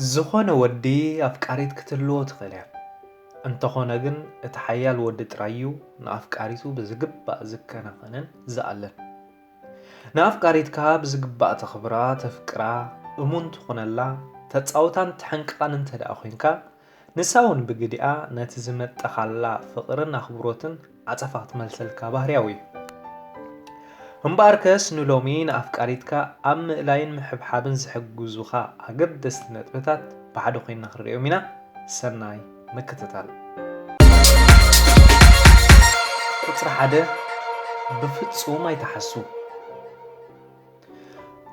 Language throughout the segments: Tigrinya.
ዝኾነ ወዲ ኣፍቃሪት ክትህልዎ ትኽእል እያ። እንተኾነ ግን እቲ ሓያል ወዲ ጥራይ እዩ ንኣፍቃሪቱ ብዝግባእ ዝከናኸንን ዝኣልን። ንኣፍቃሪትካ ብዝግባእ ተኽብራ፣ ተፍቅራ፣ እሙን ትኾነላ፣ ተጻውታን ትሕንቅቓን እንተ ደኣ ኮይንካ፣ ንሳ እውን ብግዲኣ ነቲ ዝመጠኻላ ፍቕርን ኣኽብሮትን ዓጸፋ ክትመልሰልካ ባህርያዊ እዩ። እምበኣርከስ ንሎሚ ንኣፍቃሪትካ ኣብ ምእላይን ምሕብሓብን ዝሕግዙኻ ኣገደስቲ ነጥብታት ብሓደ ኮይንና ክንርእዮም ኢና። ሰናይ ምክትታል። ቁጽሪ ሓደ፣ ብፍጹም ኣይትሓሱ።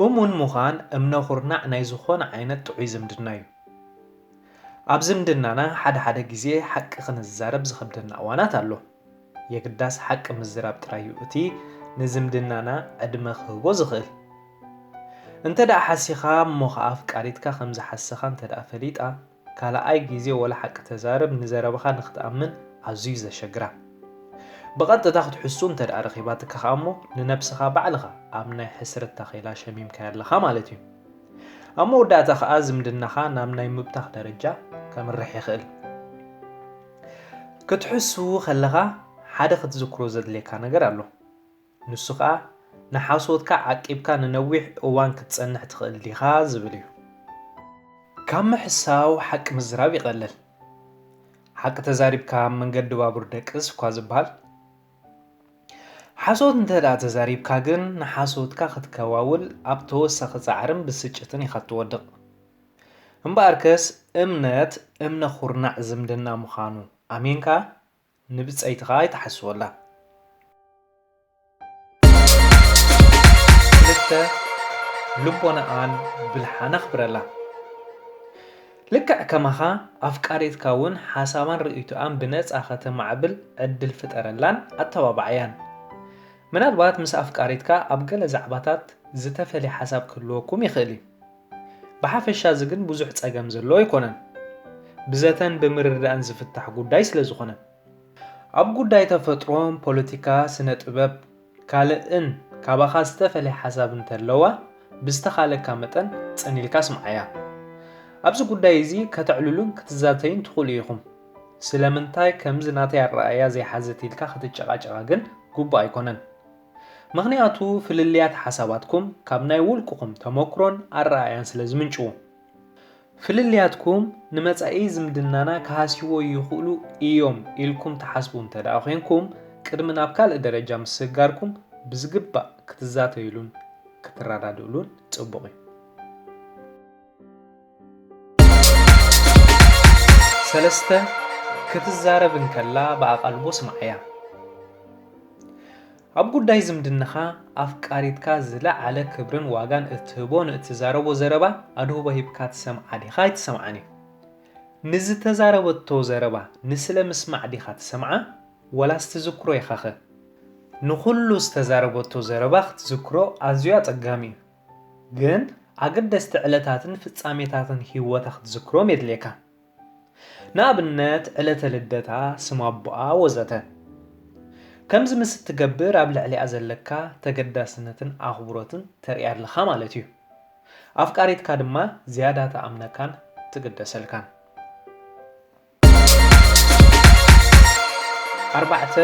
እሙን ምዃን እምነ ኩርናዕ ናይ ዝኾነ ዓይነት ጥዑይ ዝምድና እዩ። ኣብ ዝምድናና ሓደ ሓደ ግዜ ሓቂ ክንዛረብ ዝኸብደና እዋናት ኣሎ። የግዳስ ሓቂ ምዝራብ ጥራይ እዩ እቲ ንዝምድናና ዕድመ ክህቦ ዝኽእል። እንተ ደኣ ሓሲኻ እሞ ኸኣ ኣፍቃሪትካ ከም ዝሓሰኻ እንተ ደኣ ፈሊጣ፣ ካልኣይ ግዜ ወላ ሓቂ ተዛረብ ንዘረባኻ ንኽትኣምን ኣዝዩ ዘሸግራ። ብቐጥታ ክትሕሱ እንተ ደኣ ረኺባትካ ኸኣ እሞ ንነብስኻ ባዕልኻ ኣብ ናይ ሕስረት ታኼላ ሸሚምካያ ኣለኻ ማለት እዩ። ኣብ መወዳእታ ኸኣ ዝምድናኻ ናብ ናይ ምብታኽ ደረጃ ከምርሕ ይኽእል። ክትሕሱ ከለኻ ሓደ ክትዝክሮ ዘድልየካ ነገር ኣሎ። ንሱ ኸኣ ንሓሶትካ ዓቂብካ ንነዊሕ እዋን ክትጸንሕ ትኽእል ዲኻ ዝብል እዩ። ካብ ምሕሳው ሓቂ ምዝራብ ይቐልል። ሓቂ ተዛሪብካ ኣብ መንገዲ ባቡር ደቅስ እኳ ዝበሃል። ሓሶት እንተ ደኣ ተዛሪብካ ግን ንሓሶትካ ክትከዋውል ኣብ ተወሳኺ ጻዕርን ብስጭትን ኢኻ እትወድቕ። እምበኣርከስ እምነት እምነ ኩርናዕ ዝምድና ምዃኑ ኣሚንካ ንብጸይትኻ ኣይትሓስወላ። ክልተ፣ ልቦናኣን ብልሓን ኣኽብረላ። ልክዕ ከማኻ ኣፍቃሪትካ እውን ሓሳባን ርእይቶኣን ብነጻ ከተማዕብል ዕድል ፍጠረላን ኣተባብዓያን። ምናልባት ምስ ኣፍቃሪትካ ኣብ ገለ ዛዕባታት ዝተፈልየ ሓሳብ ክህልወኩም ይኽእል እዩ። ብሓፈሻ እዚ ግን ብዙሕ ጸገም ዘለዎ ኣይኮነን። ብዘተን ብምርድዳእን ዝፍታሕ ጉዳይ ስለ ዝኾነ። ኣብ ጉዳይ ተፈጥሮን ፖለቲካ፣ ስነ ጥበብ፣ ካልእን ካባኻ ዝተፈልየ ሓሳብ እንተለዋ ብዝተኻለካ መጠን ጽን ኢልካ ስምዓያ። ኣብዚ ጉዳይ እዚ ከተዕልሉን ክትዛተዩን ትኽእሉ ኢኹም። ስለምንታይ ከምዚ ናተይ ኣረኣእያ ዘይሓዘት ኢልካ ክትጨቓጨቓ ግን ግቡእ ኣይኮነን። ምኽንያቱ ፍልልያት ሓሳባትኩም ካብ ናይ ውልቅኹም ተመክሮን ኣረኣእያን ስለ ዝምንጭዉ። ፍልልያትኩም ንመጻኢ ዝምድናና ክሃስይዎ ይኽእሉ እዮም ኢልኩም ትሓስቡ እንተ ደኣ ኮይንኩም፣ ቅድሚ ናብ ካልእ ደረጃ ምስግጋርኩም ብዝግባእ ክትዛተዩሉን ክትረዳድእሉን ጽቡቕ እዩ። ሰለስተ፣ ክትዛረብ እንከላ ብኣቓልቦ ስምዓያ። ኣብ ጉዳይ ዝምድናኻ ኣፍቃሪትካ ዝለዓለ ክብርን ዋጋን እትህቦ ንእትዛረቦ ዘረባ ኣድህቦ ሂብካ ትሰምዓ ዲኻ ኣይትሰምዓን እዩ። ንዝተዛረበቶ ዘረባ ንስለ ምስማዕ ዲኻ ትሰምዓ ወላስ ትዝክሮ ኢኻኸ? ንኹሉ ዝተዛረበቶ ዘረባ ክትዝክሮ ኣዝዩ ኣጸጋሚ እዩ። ግን ኣገደስቲ ዕለታትን ፍጻሜታትን ህይወታ ክትዝክሮም የድልየካ። ንኣብነት ዕለተ ልደታ፣ ስም ኣቦኣ ወዘተ። ከምዚ ምስ እትገብር ኣብ ልዕሊኣ ዘለካ ተገዳስነትን ኣኽብሮትን ተርእያ ኣለኻ ማለት እዩ። ኣፍቃሪትካ ድማ ዝያዳ ትኣምነካን ትግደሰልካን። ኣርባዕተ፣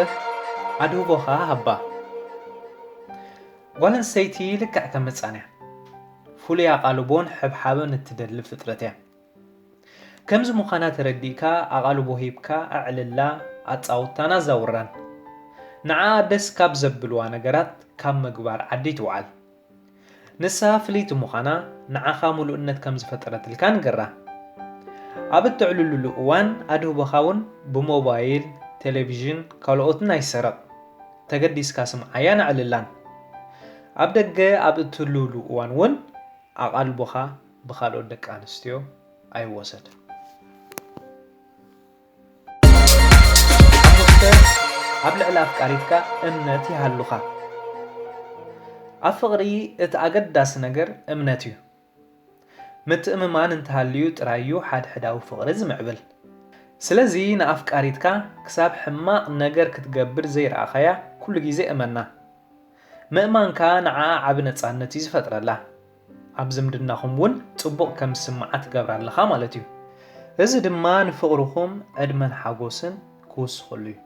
ኣድህቦኻ ሃባ። ጓል ኣንስተይቲ ልክዕ ከም ህጻን እያ። ፍሉይ ኣቓልቦን ሕብሓብን እትደሊ ፍጥረት እያ። ከምዚ ምዃና ተረዲእካ ኣቓልቦ ሂብካ ኣዕልላ፣ ኣጻውታን ኣዛውራን። ንዓኣ ደስ ካብ ዘብልዋ ነገራት ካብ ምግባር ዓዲ ትውዓል። ንሳ ፍልይቲ ምዃና ንዓኻ ምሉእነት ከም ዝፈጠረትልካ ንገራ። ኣብ እተዕልሉሉ እዋን ኣድህቦኻ እውን ብሞባይል፣ ቴሌቪዥን፣ ካልኦትን ኣይሰረቕ። ተገዲስካ ስምዓያን ኣዕልላን። ኣብ ደገ ኣብ እትህልውሉ እዋን እውን ኣቓልቦኻ ብኻልኦት ደቂ ኣንስትዮ ኣይወሰድ። ሓሙሽተ፣ ኣብ ልዕሊ ኣፍቃሪትካ እምነት ይሃሉኻ። ኣብ ፍቕሪ እቲ ኣገዳሲ ነገር እምነት እዩ። ምትእምማን እንተሃልዩ ጥራይ እዩ ሓድሕዳዊ ፍቕሪ ዝምዕብል። ስለዚ ንኣፍቃሪትካ ክሳብ ሕማቕ ነገር ክትገብር ዘይረኣኻያ ኩሉ ግዜ እመና። ምእማንካ ንዓኣ ዓቢ ነጻነት እዩ ዝፈጥረላ። ኣብ ዝምድናኹም እውን ጽቡቕ ከም ዝስምዓ ትገብራ ኣለኻ ማለት እዩ። እዚ ድማ ንፍቕርኹም ዕድመን ሓጎስን ክውስኸሉ እዩ።